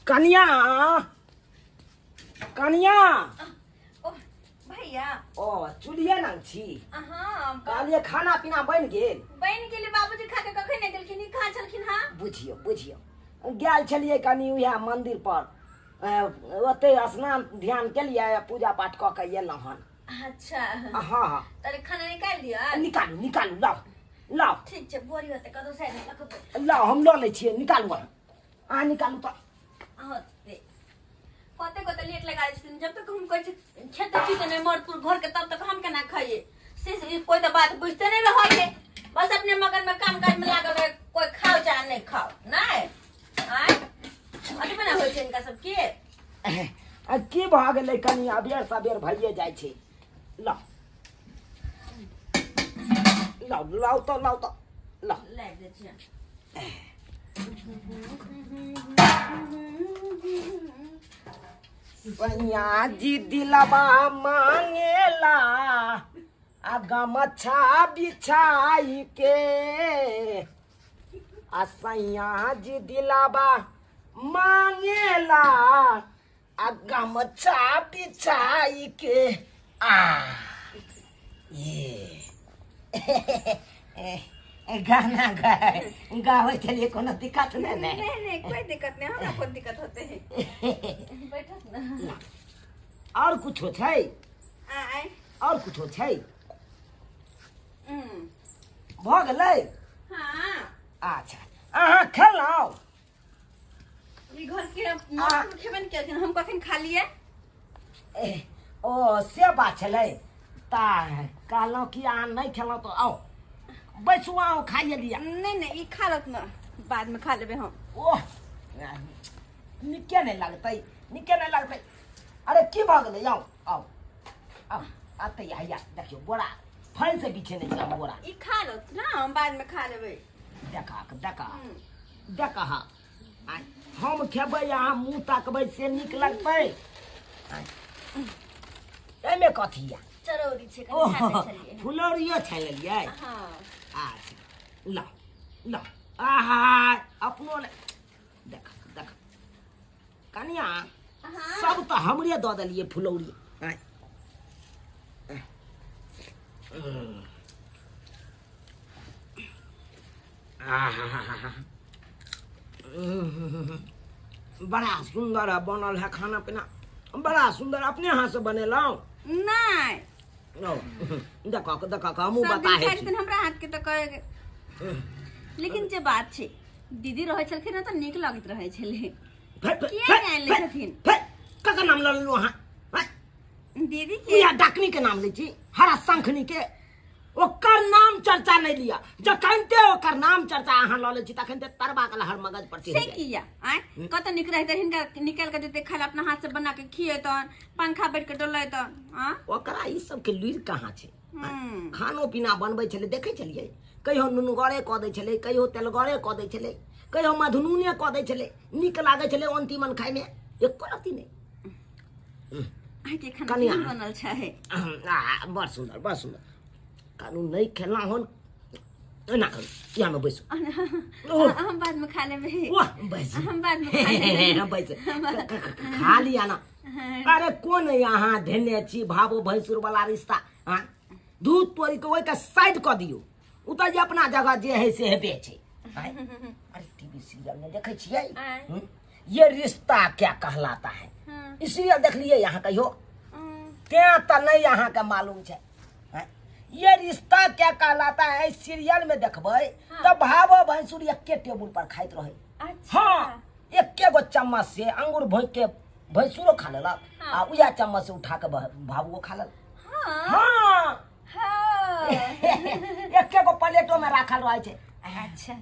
कनिया, कनिया। ओ भैया। ओ चुलिये नंग छी। हाँ। कहलिए खाना पीना बनि गेल? बनि गेलै बाबूजी, खा के कखन नहि गेलखिन, ई कहाँ छलखिन? हाँ बुझियौ बुझियौ, गेल छलियै कनि उएह मंदिर पर, ओतै स्नान ध्यान केलियै, पूजा पाठ कऽ के एलहुँ हन। अच्छा। हाँ हाँ। ताले खाना निकालि दिअ। निकालू निकालू, लाउ लाउ। ठीक छै, बोरी होतै कतौ साइड में। लाउ, हम लऽ लै छियै, निकालू अहाँ, अहाँ निकालू तऽ। कते कते लेट लगा दै छथिन, जब तक हम कहै छी खेत छी तऽ नहि मरतुर घर के, तब तक हम केना खाइए से कोई तऽ बात बुझते नहीं रहै है, बस अपने मगन में काम काज में लागल रहे, कोई खाओ चाहे नहीं खाओ, नहीं आय अथी बना होइ छै इनका सबके। आ की भऽ गेलै कनि अबेर सबेर भइए जाइ छै। लाउ लाउ लाउ तऽ, लाउ तऽ, लाउ। लाबि दै छियै। सैया जी दिलबा मांगेला आ गमछा बिछाई के, आ सैया जी दिलबा मांगेला आ गमछा बिछाई के। आ ये गाना गाबै छलियै, कोनो दिक्कत नहि ने? नहीं नहीं, कोई दिक्कत नहीं, हमरा कोन दिक्कत होते है, बैठत ना। और कुछो छै? आय। और कुछो छै? भऽ गेलै? हाँ। अच्छा, अहाँ खेलहुँ? ई घर के मौसम खेबे ने केलखिन, हम कखन खा लिए। ओ से बात छलै, ता कहलहुँ कि अहाँ नहि खेलहुँ तऽ आउ बैसू, आउ खाइए लिअ। नहीं नहीं, ई खा लत ना, बाद में खा लेबे हम। ओह नीके नहि लगतै, नीके नहि लगतै। अरे की भऽ गेलै? आउ आउ आउ, अतै हैया देखियौ बोरा फल से बिछेने छी हम बोरा। ई खा लत ना, हम बाद में खा लेबे। देखा देखा देखा, हम खेबै अहाँ मुँह ताकबै से नीक लगतै? एहिमे कथी यऽ? चरौरी छै। ओह फुलौरियो छानि लेलियै? हाँ। अच्छा लाउ लाउ, आहा अपनो ले। देख देख कनिया, सब तऽ हमरे दऽ देलियै फुलौरी। आहा बड़ा सुंदर है बनल है खाना पीना, बड़ा सुंदर अपने हाथ से बनेलहुँ? नहीं। देखो देखो, हमहूँ सब दिन बताहे खाइ छी। छथिन हमरा हाथ के तऽ कहे, लेकिन जे बात छै दीदी रहै छलखिन तऽ नीक लगैत रहै छलै। किया नहि आनि लै छथिन? ककर नाम लऽ लेलहुँ अहाँ? दीदी के। इएह डाकनी के नाम लै छी, हरा शंखनी के, ओकर नाम चर्चा नहीं लिया। जखनते ओकर नाम चर्चा अहाँ लऽ लै छी तखनते तरबा के लहर मगज पर से चढ़ि जाय। किया आय, कत नीक रहते हिनका निकाल के देते खाला, अपना हाथ से बना के खियेतन, पंखा बैठ के डोलेतन। आ ओकरा ई सब के लुरि कहाँ छै? खानो पीना बनबै छलै देखै छलियै, कहियो नुनगरे कऽ दै छलै, कहियो तेलगरे कऽ दै छलै, कहियो मधुनूने कऽ दै छलै, नीक लागै छलै अंतिमन खायमे एको रत्ती नहि। अहाँके खाना कनिया। केहन बनल छै? आ, बड़ सुन्दर बड़ सुन्दर। कानू नहि खेलना हन, एना करू, इएहमे बैसू। ओह। हम बाद में खा लेबै। वाह बैस। हम बाद में खा लेबै। बैस, खा लिया ना। अरे कोन अहाँ धेने छी भाबो भैंसुर वाला रिश्ता? हाँ दूध तोड़ि के ओहिके साइड कऽ दियौ, ओ तऽ जे अपना जगह जे है से हेबे छै। अरे टीवी सीरियल में देखै छियै? ये रिश्ता क्या कहलाता है, ई सीरियल देखलियै अहाँ कहियो? तें तऽ नहि अहाँके मालूम छै। ये रिश्ता क्या कहलाता है सीरियल में देखबै तऽ भावो भैंसुर एके टेबुल पर खाइत रहै। हाँ, एके गो चम्मच से अंगूर भोंकि के भैंसुरो खा लेलक आ उएह चम्मच से उठा के भावुओ खा लेलक। हाँ, एके गो प्लेटो में राखल रहै छै। अच्छा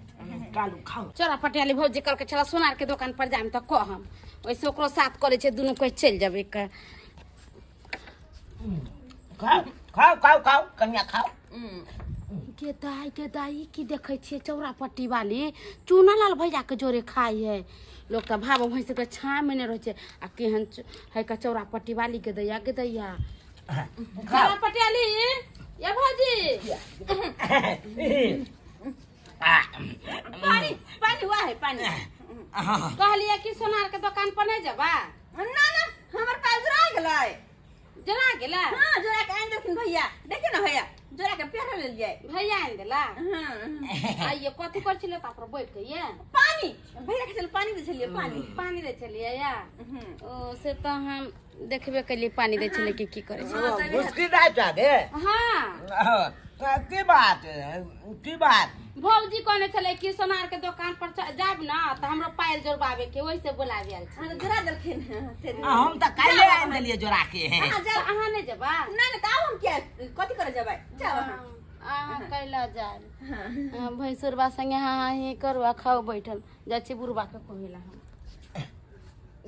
कालू खाउ। चोरा पटियाली भौजी कहलकै चला सोनार के दोकान पर जाम तऽ कहम, ओहिसे ओकरो साथ करै छै, दुनू कोइ चलि जेबै। खाउ खाउ खाउ खाउ कनिया खाउ। के दाई के दाई, की देखै छियै? चौरा पट्टी वाली चूना लाल भैया के जोरे खाइ है। लोक तऽ भाव भैंस के छाँह में नहि रहै छै, आ केहन है के चौरा पट्टी वाली के दैया के दैया। चौरा पटियाली ये भौजी। पानी पानी हुआ है पानी। हाँ। कहलिए कि सोनार के दुकान पर नहीं जेबा? ना ना, हमर पायल जोड़ा गेलै। जोड़ा गेला? हाँ, जोड़ा के आनि देलखिन भैया। देखियौ ने भैया, जोड़ा के पेहर लेलियै। भैया आनि देला? हाँ। आइये कथी कर छलियै ता पर बैठ के ये? पानी भैया के छल, पानी दै छलियै, पानी। पानी दै छलियै या? ओ से तऽ हम देखबे कलियै, पानी दै छलियै कि की करै छलियै। मुश्किल दाय चाहे। हाँ। की बात, की बात? भौजी कहने छलै कि सोनार के दुकान पर जायब ना तऽ हमरो पायल जोड़बाबे के, ओहि से बोलाबे आयल छी। हाँ, जोड़ा देलखिन। हम तऽ काल्हि आनि देलियै जोड़ा के। हाँ, तऽ अहाँ नहि जेबा? ना ना, तऽ आब हम किया कथी करे जेबै? जाउ अहाँ। अहाँ कैला जायब भैंसुरबा संगे? हाँ हाँ ही करू आ खाउ बैठल। जाइ छी बुढ़बा के कहै ला हम।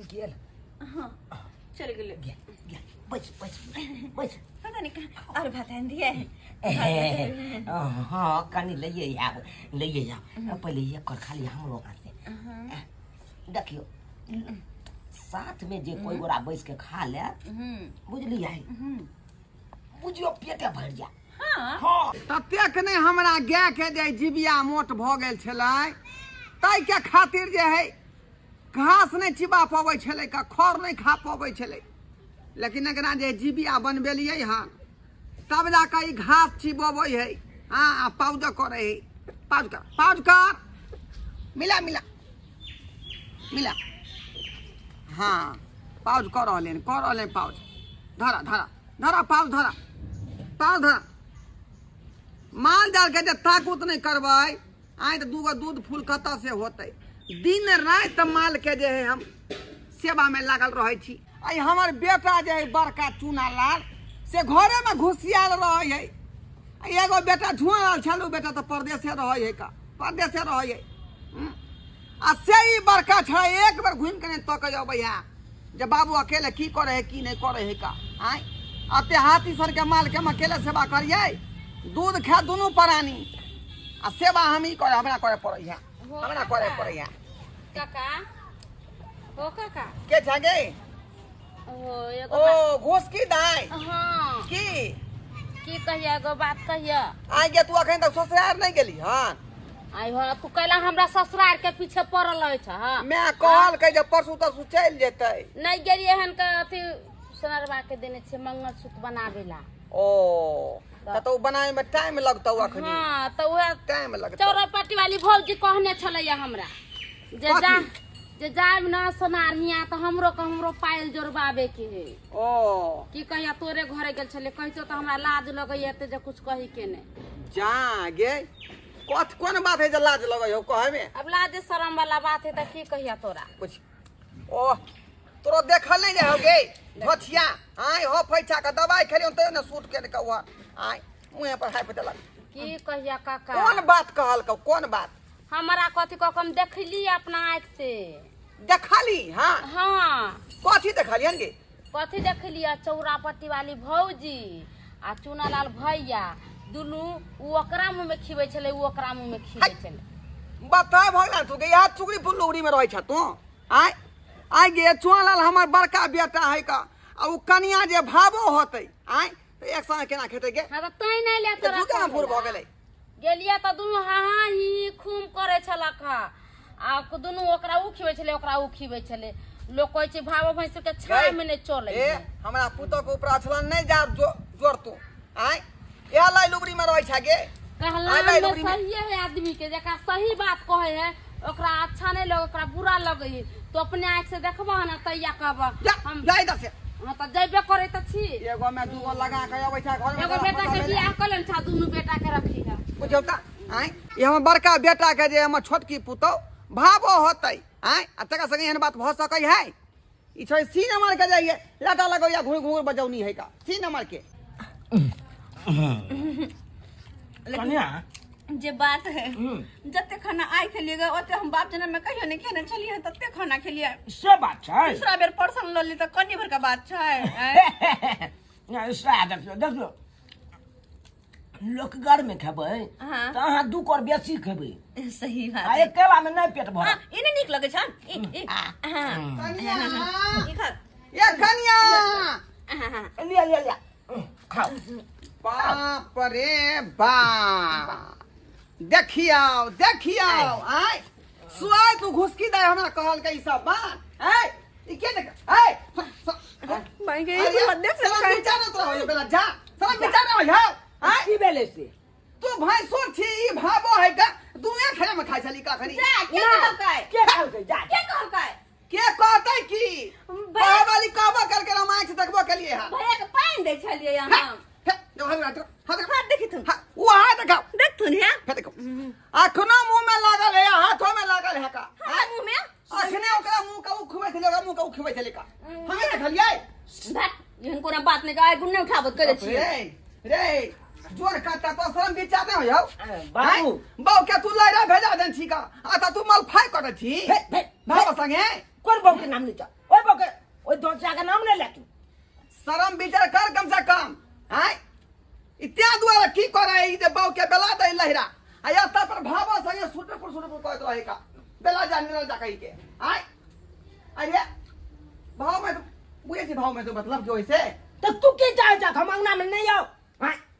गेल। हाँ, चल गेलै। गेल गेल, बैस बैस बैस। पता नहीं कहाँ और भात आनि दिए। हाँ, कनी लइए आब, लइए आब। पहिले एक कर खाली हमरो हाथ से। देखियो, साथ में जे कोई गोरा बैस के खा ले, बुझलियै, बुझियो पेटे भरि जा। हाँ। हाँ। ततेक नहि हमरा गायके जे जिबिया मोट भऽ गेल छलै, ताहिके खातिर जे है घास नहि चिबा पबै छलै का, खर नहि खा पबै छलै। लेकिन एकरा जे जिबिया बनबेलियै हन, तब जाकऽ ई घास चिबबै है। हाँ, आ पाउज करै है। पाउज कर, पाउज कर, मिला मिला मिला। हाँ, पाउज कऽ रहलै हन, कऽ रहलै पाउज। धरा धरा धरा, पाउज धरा, पाउज धरा। माल जाल के जे ताकूत नहि करबै आइ, तऽ दूगो दूध फूल कतऽ से होतै? दिन राति माल के जे है हम सेवा में लागल रहै छी। आइ हमर बेटा जे है बड़का चूना लाल, से घरेमे घुसियाल रहै है। आ एगो बेटा झुआल छल, ओ बेटा तऽ परदेसे रहै है का, परदेसे रहै है। आ से ई बड़का छै, एक बेर घुमि के नहि तकै अबै है जे बाबू अकेले की करै है, की नहि करै है का। आँय, अते हाथी सर के माल के हम अकेले सेवा करियै? दूध खा दुनू प्राणी आ सेवा हम ही करे, हमरा करे पड़ै है, हमरा करे पड़ै है। काका, हो काका। के छागे? ओ एगो। ओ घोसकी दाइ? हाँ। की? की कहिया, एगो बात कहिया। आइ गे, तू अखन तक ससुरार नहि गेली हन? आई हो, तू कैला हमरा ससुरार के पीछे पड़ल रहै छ? हाँ। मैं कहलकै जे परसू तरसू चलि जेतै। नहीं गेलियै हन के अथी सोनरबा के देने छियै मंगलसूत्र बनाबे ला। ओ, तऽ ओ बनावे में टाइम लगतौ अखनी। हाँ, तऽ उएह टाइम लगतौ। चौरापट्टी वाली भौजी कहने छलैया हमरा जे कथी? जा जे जायब न सोनार हियाँ तऽ हमरो के हमरो पायल जोड़बाबे के है। ओ। की कहिया, तोरे घरे गेल छलै, कहितो तऽ हमरा लाज लगैया एते जे कुछ कही के नहि। जा गे, कथ कोन बात है जे लाज लगै हौ कहै में? अब लाज शरम वाला बात है तऽ की कहिया तोरा। कुछ ओ तोरो देखल नहीं जाय हो गे धोथिया? आय हो, फैचा के दवाई खेलियो तैयो ने सूट के कहुआ। आय, मुँहे पर हाइप देलक। की कहिया काका। कोन बात कहल कौ, कोन बात? हमरा कथी कह, हम देखली अपना आँख से। देखली? हाँ। हाँ। कथी देखलियन गे? कथी देखलियै, चौरापट्टी वाली भौजी आ चुनालाल भैया दुनू, उ ओकरा मुँह में खिबै छलै, उ ओकरा मुँह में खिबै छलै। बताय भगवान तू गे, यहाँ चुगरी फुलुगरी में रहै छ तू? आय आय गे, चुआलाल हमर बड़का बेटा है का, आ उ कनिया जे भावो होतै, आय तऽ एक संगे केना खेतै गे? हाँ, तऽ तैं नहि ले तऽ तोरा। जुगाम फूर भऽ गेलै। गेलियै तऽ दुनू हाँ हाँ ही खूम करै छलक हँ, आ दुनू ओकरा उ खिबै छलै, ओकरा उ खिबै छलै। लोक कहै छै भावो भैंस के छाह में नहि चलै। ए, हमरा पुतोह के ऊपर अछलन नहि जा जोर तू। आय, इएह लाई लुगरी में रहै छ गे? कहला आय लाई में लुगरी में। सहिए है, आदमी के जेकरा सही बात कहै है ओकरा अच्छा नहीं लगे, ओकरा बुरा लगे है। तो अपने आँख से देखबह ना तैया कहबह। जा। हम जा इधर से। हाँ, तऽ जैबे करै तऽ छी। एगो में दूगो लगा के अबै छै घर में। एगो बेटा के बियाह कऽ लेने छा, दुनू बेटा के रखी है। बुझौ तऽ आँय, ई हमर बड़का बेटा के जे हमर छोटकी पुतोह भावो होतै, आँय, आ तकरा संगे एहन बात भऽ सकै है? ई छै सी नंबर के जाइए लाटा लगैया, घूर घूर बजौनी है का सी नंबर के। कन्या। जे बात है, जते खाना आइ खेलिए गे, ओते हम बाप जनम में कहियो नहीं खेने छलियै, तते खाना खेलिए। से बात छै। दूसरा बेर परसन लऽ ली तऽ कनि भर के बात छै, आँय? सएह, देखियौ देखियौ, लोक घर में खेबै हाँ। तऽ अहाँ दू कर बेसी खेबै। सही बात आ है। अकेला में नहि पेट हाँ, भरत। ई नहि नीक लगै छन ई ई? हाँ। कनिया। ई खा। ए कनिया। हाँ हाँ। लिया लिया लिया, खाओ। बाप रे बाप, देखियौ देखियौ, आँय। सुआय तू घुसकी दे हमरा कहल के ई सब बात ए ई के देख ए भाई के ई बात देख साला विचार तो रहो बेला जा साला विचार रहो हां की भेलै से तू भैंसुर छी ई भाबो है का तू एक खेला में खाइ छली का खरी जा के कहलकै के कहलकै जा के कहलकै के कहतै की कहे वाली कहबो करके रामायण से देखबो के लिए हां भैया के पानि दै छलियै हम हे हाथ हाथ देखिथुन हां ओ हाथ देखाओ देखथुन हे हे देखो अखनो मुंह में लागल है हाथों में लागल है का हमरा मुंह में अखने ओकरा मुंह का उखबै छलै ओकरा मुंह का उखबै छलै का हमे देखलियै धत एहन कोनो बात नहि आइ गुण नहि उठाबत कह दै छियै रे रे जोर काटा तो शरम विचार नहीं हो बाबू बाबू क्या तू लैरा भेजा देन छी का आ त तू मलफाई करै छी बाबा संगे कोन बाबू के नाम ले जा ओइ बाबू के ओइ दोचा के नाम ले ले तू शरम विचार कर कम से कम हैं इत्या दुआरे की करे ई जे बाबू के बेला दे लहरा आ या त पर भाबो संगे सुटपुर सुटपुर कहत रहे का बेला जा निरल जा कहि के आय अरे भाव में तो बुझे छी भाव में तो मतलब जो ऐसे तो तू की चाहे जा हम अंगना में नहीं आओ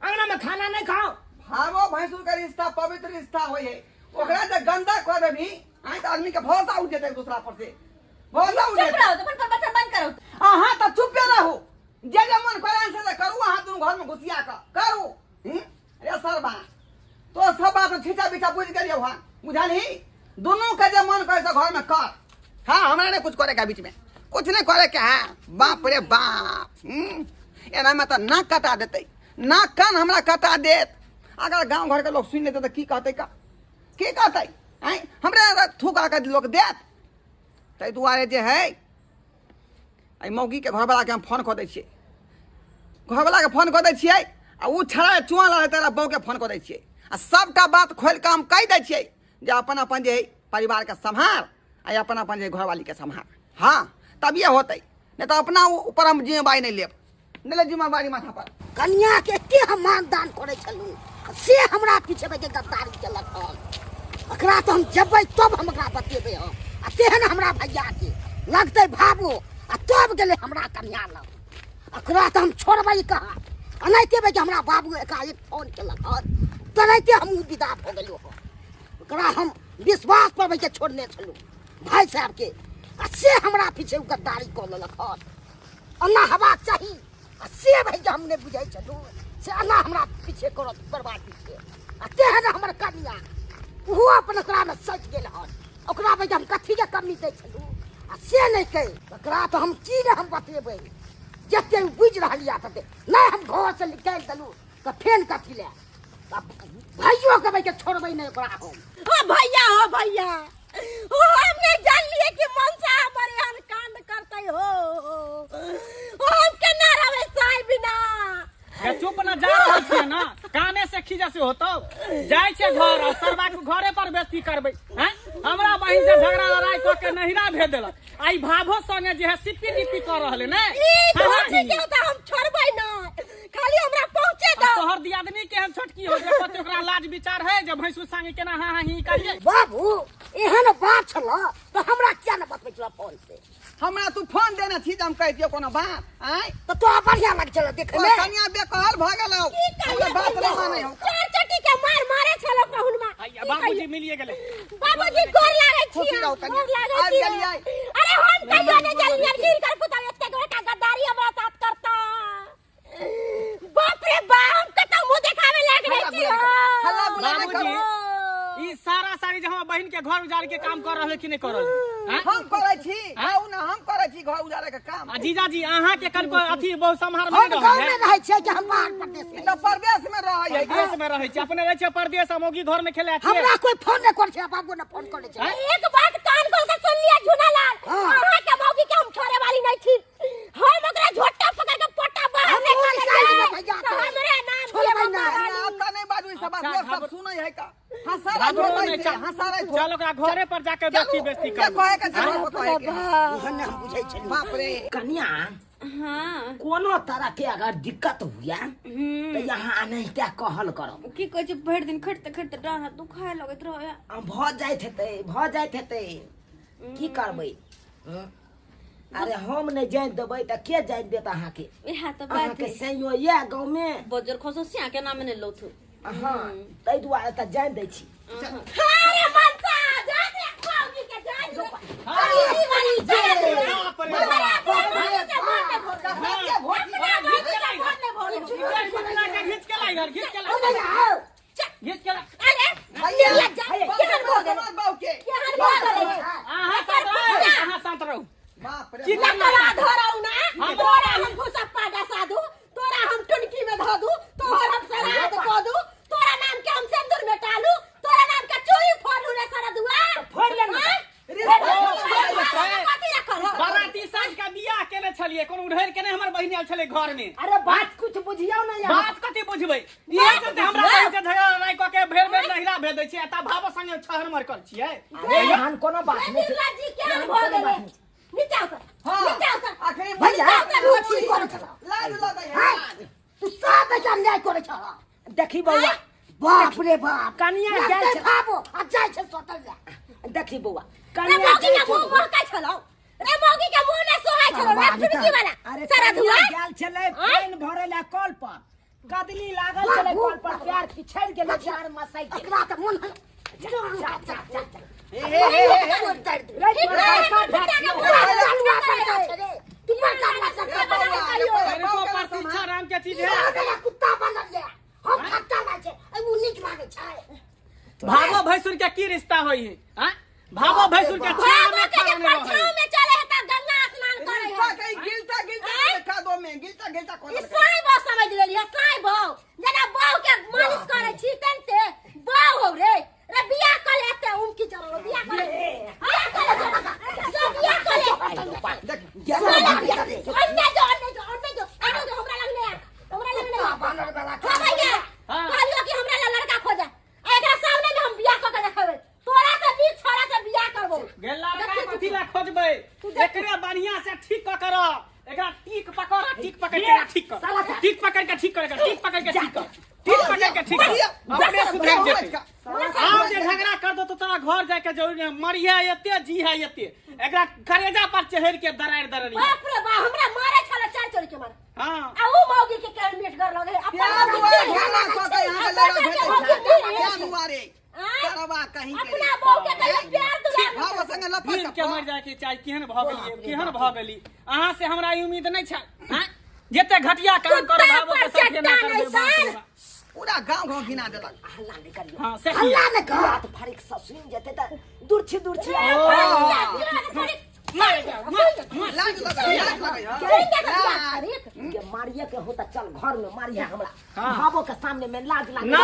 अंगना में खाना नहीं खाओ भावो भैंसुर के रिश्ता पवित्र रिश्ता होय है ओकरा जे गंदा कर देबी आय त आदमी के भरोसा उठ जेतै दूसरा पर से भरोसा उठ चुप जेतै रहो तो अपन पर बंद करो अहाँ त चुपे रहू जे जे मन करे से करू अहाँ दुनू घर में घुसिया क करू अरे सरबा तो सब बात छीचा बिछा बुझ गेलियौ हन बुझलही दुनू के जे मन करे से घर में कर हाँ हमरा नहीं कुछ करे के बीच में कुछ नहीं करे के है बाप रे बाप एना में त नाक कटा देतै नाक कान हमरा कटा देत अगर गांव घर के लोग सुन लेते त की कहतै का की कहतै आँय हमरे थूक आके लोग देत ताहि दुआरे जे है एहि मौगीके घरवलाके हम फोन कऽ दै छियै घरवलाके फोन कऽ दै छियै आ ओ छड़ा चुआ लड़ै तकरा बहूके फोन कऽ दै छियै आ सबटा बात खोलि कऽ हम कहि दै छियै जे अपन अपन जे है परिवारके सम्हार आ अपन अपन जे घरवालीके सम्हार हाँ तभिए होतै नहीं तऽ अपना ऊपर हम जिम्मेवारी नहीं लेब नहीं लेब जिम्मेवारी माथा पर कन्या के एते हम मानदान करै छलहुँ से हमरा पीछे के गद्दारी केलक हन एकरा तऽ हम जेबै तब हम एकरा बतेबै हम आ तेहन हमरा भैया के लगतै भाबो आ तब गेलै हमरा कन्या लग एकरा तऽ हम छोड़बै कहाँ एनाहिते कि हमरा बाबू एकाएक फोन केलक हन तेनाहिते हम विदा भऽ गेलहुँ हन ओकरा हम विश्वास पर भैया छोड़ने छलहुँ भाई साहब के आ से हमरा पीछे गद्दारी कऽ लेलक हन एना हेबाक चाही आ से भैया हम नहि बुझै छलहुँ से एना हमरा पीछे करत बर्बादी से आ तेहन हमर कनिया ओहो अपन ओकरामे सटि गेल हन ओकरा भैया हम कथीके कमी दै छलहुँ आ से नहि कहि ओकरा तऽ हम की नहि हम बतेबै जते बुझि रहल यऽ तते नहि हम घरसँ निकालि देलहुँ तऽ फेन कथी लए भाइयों के भैया छोड़बै नहि ओकरा हम ओ भैया हो भैया ओ हम नहीं जान लिए कि मनसा हमर एहन कांड करतै हो ओ हम केना रहबै साल बिना या चुप ना जा रहल छियै ना काने से खींचा से होतौ जाइ छै घर आ सरबा के घरे पर बेइज्जती करबै हैं हमरा बहिन से झगड़ा लड़ाई कऽ के नहिरा भेज देलक आ ई भाभो संगे जे है सिप्पी टिप्पी कऽ रहल है ने ई धोखी के तऽ हम छोड़बै ना खाली हमरा पहुंचे दो तोहर दियादनी के हम छोटकी हो जे कते ओकरा लाज विचार है जे भैंसु संगे केना हां हां ही करिए बाबू एहन बात छल तऽ हमरा किया ने बतबै छल फोन से हमरा तू फोन देने छी जे हम कहि दियौ कोनो बात आँय तऽ तोरा बढ़िया लग छल देखै मे कनिया बेकहल भऽ गेलौ हमरा बात नहि मानै हौ चार चटी के मार मारे छल पहुनमा बाबूजी मिलिए गेलै बाबूजी गोर लागै छी खुशी रहू कनिया। गोर लागै आबि छी गेलियै। अरे हम कहियो नहि जलियै गिर कर पुता एते बड़का गद्दारी हमरा साथ करता बाप रे बाप हम कतौ मुंह देखावे लायक नहीं छी हल्ला गुल्ला नहि बाबूजी करू ई सारा सारी जे हमर बहिन के घर उजाड़ के काम कर रहल कि नहीं कर रहल हैं? हम करै छी कहू ना हम करै छी घर उजाड़े के काम आ जीजाजी अहाँ के कनको अथी बहु सम्हार में हम नहीं गाँव रहल में है रहै छियै कि हम बाहर परदेश ई में तऽ परदेश में रहै है परदेश में रहै छी अपने रहै छियै परदेश आ मौगी घर में खेलै छियै हमरा कोई फोन नहि करै छै बाबू ने फोन करै छै एक बात कान खोल के सुन लिया झूनालाल हाँ। अहाँ के मौगी के हम छोड़े वाली नहीं छी हम ओकरा झोटा पकड़ के पोटा बाहर हम निकाल निकालि देबै देबै भैया तो के। हमरे नाम छोड़बै दिया नहि। बाबा आता नहीं बाजू ई सब बात अच्छा, लोग सब घाबर- सुनै है का हंसा घबरो रहे नहि, चल हंसा रहे चल ओकरा घरे पर जाके बेइज्जती बेइज्जती के करबै कहे के छै घर पर कहे के ओहन नहि हम बुझै छलहुँ बाप रे कन्या हां कोनो तरह के अगर दिक्कत हुआ तो यहाँ नहीं क्या कहल करब की कहै छै भरि दिन खटते खटते डाँड़ हाथ दुखाए लगैत रहै आ भऽ जाइत हेतै भऽ जाइत हेतै की करबै अरे हम नहि जानि देबै तऽ के जानि देत अहाँके इएह तऽ बात अहाँके है सैयो यऽ गाँवमे बजर खसो सिया के नाम नहि लौथु हँ ताहि दुआरे तऽ जानि दै छी अरे मनसा जा दे बाप रे बाप। घीच के ला इधर, घीच के ला, घीच के ला। अहाँ शांत रहू, अहाँ शांत रहू। बाप रे की बाप। तोरा धराउ ना, तोरा हम भूसप्पा डसा दू, तोरा हम टुनकी में धो दू, तोहर हम श्राद्ध कऽ दू, तोरा नाम के हम सिंदूर में टालू, तोरा नाम के चूड़ी फोड़ू रे सरदुआ। फोड़ ले ना। कथी रखल हौ? बाराती साँझ का बियाह केने छलियै, कोनो उढ़ैर के नहि हमर बहिन आयल छलै घर में। अरे बात कुछ बुझियौ ना यार। बात कथी बुझबै? इहे चलते हमरा बहिन से झगड़ा लड़ाई कऽ के भेर भेर नहिरा भेज दै छियै, आ ता भावो संगे छहर मरकल छियै। अरे एहन कोनो बात नहि छै। निर्लज्ज जी केहन भऽ गेलै? नीचा उतर, नीचा उतर। अखनी भैया तू की करै छह? लाज लगै है। तू साफ ऐसा अन्याय करै छह। देखी बौआ, बाप रे बाप, कनिया लगतै गेल छै। भाबो आ जाइ छै सोतल लए। देखी बौआ, रे कनिया मौगी के गेल मुंह छलै। महकै छलौ, रे मौगी के मुंह नहि सोहाइ छलौ रे टुनकी वाला अरे सरदुआ। कनिया गेल छलै पानि भरै लए कल पर, कदली लागल छलै कल पर, पैर पिछड़ि गेलै, चार मसैक गेलै। एकरा तऽ मन है। जा जा जा जा। हे हे हे हे। रे तोरा बड़का भाय छियौ। बड़का छै रे, तू बड़का बड़का अरे को प्रतीक्षा राम के चीज है। कुत्ता बनल ये, हम खट्टा लागै छै, ओ नीक लागै छै। भावो भैंसुर के की रिश्ता होई है? हाँ? भावो भैंसुर के छाव में भावो के जे खाना नहीं परछाव रहै। में चले है त गंगा स्नान करे रिश्ता है। के गिलता गिलता देखा दो में गिलता गिलता ई कोन साई बौ समझ लेलियै, साई बौ जेना बौ के मालिश करे छी तेनते बौ हौ रे। रे बियाह कर लेते उमकी चलो बियाह कर ले, बियाह कर ले, जो बियाह कर ले। देख अन्ने जो, अन्ने जो, अन्ने जो, अन्ने जो, हमरा लग नहीं आ, हमरा लग नहीं आ। हाँ भैया, कहलियो कि हमरा ला लड़का खोजा, आ एकरा सामने में हम बियाह क के देखेबै, तोरा से नीक छोरा से बियाह करबो। गेला लड़का कथी ला खोजबै? एकरे बढ़िया से ठीक क कर, एकरा टीक पकड़, टीक पकड़ के ठीक कर, टीक पकड़ के ठीक कर, टीक पकड़ के ठीक कर, टीक पकड़ के ठीक कर, अपने सुधर जेतै। आब जे झगड़ा कर दो तो तोरा घर जाय के जरूरी नहीं, मरिया एते जी है एते, एकरा करेजा पर चढ़ के दरार दरारी। बाप रे बाप, हमरा मारे छला चार चोरी के मारे। हां आ उ मौगी के केहन मीठ कर लगे अपन क्या मौगी दुआरे के झगड़ा कऽ के यहाँ के लड़का भेजै छै? क्या दुआरे? करबा कहीं के अपना बहू के कहियो प्यार दुलार भाव संगे लफड़ नींद के मर जाय के चाही। केहन भऽ गेलियै, केहन भऽ गेली? अहाँ से हमरा ई उम्मीद नहि छल। हाँ? जते घटिया काम कुत्ता करब भावो पर के साथे चट्टा ना करबै, नहीं बाप रे सन। बाप। पूरा गांव गांव घिना देलक। हल्ला नहि करियौ, हाँ, से की? हल्ला नहि कर। बात फरिक से सुनि जेतै तऽ दूर छी दूर छी। मार जाओ, मार, मार। लाज लगै, लाज लगै है। के मारिए के हो तऽ चल घर में मारिए हमरा, भावो के सामने में लाज लागे। ना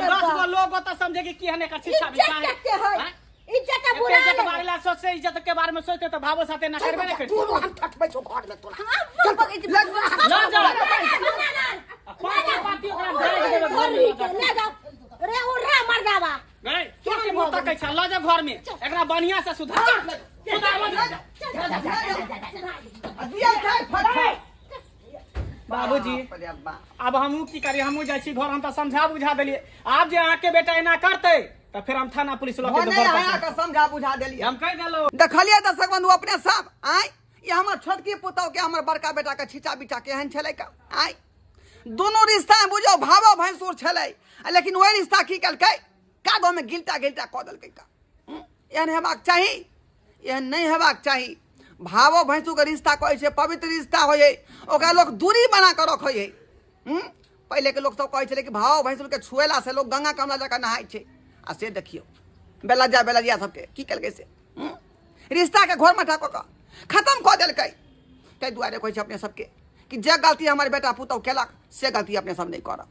10 गो लोग ओतऽ समझे कि केहन एकर शिक्षा इज्जत विचार है। कते है, हाँ? इज्जत एते बुरा इज्जत नहीं। बारे ला सोचते, इज्जत के बारे में सोचते तो भावो साथे ना करबे ना करते। तू हम ठटबै छौ घर में तोरा। ल जाओ। आ पाँच पाती ओकरा झाड़ि देबै घर में लऽ जाके। ले जाओ रे उर्रा मर्दावा। गई, तोर के मुँह तकै छह, लऽ जाओ घर में, एकरा बढ़िया से सुधार सुधार लऽ जाओ। आ दिया खाय फट फट। बाबूजी बाप रे बाप। अब हमहूँ की करी, हमहूँ जाइ छी घर, हम तऽ समझा बुझा देलियै। आब जे अहाँके बेटा एना करतै तऽ फेर हम थाना पुलिस लऽ के भने घर पर अहाँ के समझा बुझा देलियै। हम कहि देलहुँ। देखलियै दर्शक बंधु अपने सब, आँय ई हमर छोटकी पुतहु के हमर बड़का बेटा के छिचा बिचा केहन छलै का? आँय दुनू रिश्ता में बुझियौ भावो भैंसुर छलै, आ लेकिन ओहि रिश्ता की केलकै, कादो में गिलटा गिलटा कऽ देलकै का। एहन हेबाक चाही? एहन नहि हेबाक चाही। भावो भैंसुर के रिश्ता कहै छै पवित्र रिश्ता होइ है, ओकरा लोक दूरी बना कऽ रखै है। पहिले के लोक सब कहै छलै कि भावो भैंसुर के छुएला से लोक गंगा कमला जकाँ नहाय छै, आ से देखियौ बेलज्जा बेलज्जा सबके की केलकै से, रिश्ता के घोर मठा कऽ कऽ खत्म कऽ देलकै। ताहि दुआरे कहै छै अपने सबके कि जे गलती हमर बेटा पुतहु केलक से गलती अपने सब नहि करब।